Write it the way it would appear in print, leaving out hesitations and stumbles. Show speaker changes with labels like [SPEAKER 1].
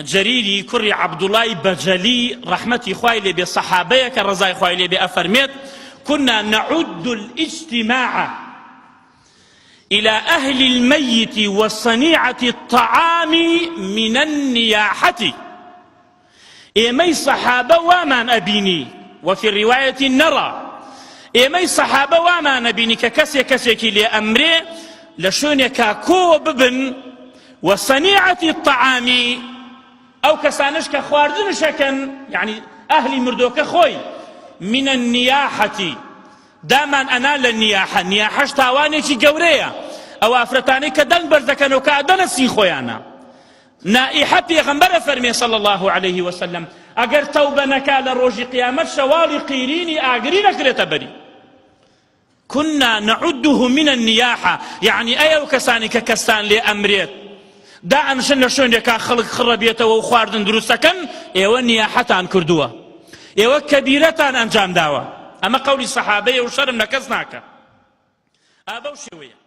[SPEAKER 1] جەریری کوڕی عەبدوڵای بەجەلی ڕەحمەتی خوای لێ بێ سەحابەیەکە ڕەزای خوای لێ بێ ئەفەرمێت كنا نعد الاجتماع إلى أهل الميت وصنيعة الطعام من النياحة ئێمەی سەحابە وامان ئەبینی، وفی رواية نرى، ئێمەی سەحابە وامان ئەبینی کە کەسێک کەسێکی لێ ئەمرێ لە شوێنێکا کۆ ببن وصنيعة الطعام ئەو کەسانش کە خواردنش ئەکەن یعنی ئەهلی مردۆکە خۆی من النیاحة دامان ئەنا لە نیاحە نیاحەش تاوانێکی گەورەیە ئەو ئافرەتانەی کە دەنگ بەرز دەکەنەوە کە ئەدەنە سی خۆیانە نائیحە پێغەمبەر ئەفەرمێ صلی اللە علیه وسلم ئەگەر تەوبە نەکا لە ڕۆژی قیامەت شەواڵی قیرینی ئاگری نەکرێتە بەری كنا نعده من النیاحە یعنی ئەی ئەو کەسانی کە کەستان لێ ئەمرێت دائەنشن لە شوێنێکا خەڵک خڕە بێتەوە و خواردن دروستەکەن ئێوە نیاحەتان کردووە ئێوە کەبیرەتان ئەنجام داوە ئەمە قەولی سەحابەیە و شەرم لە کەس ناکە ئا بەو شێوەیە.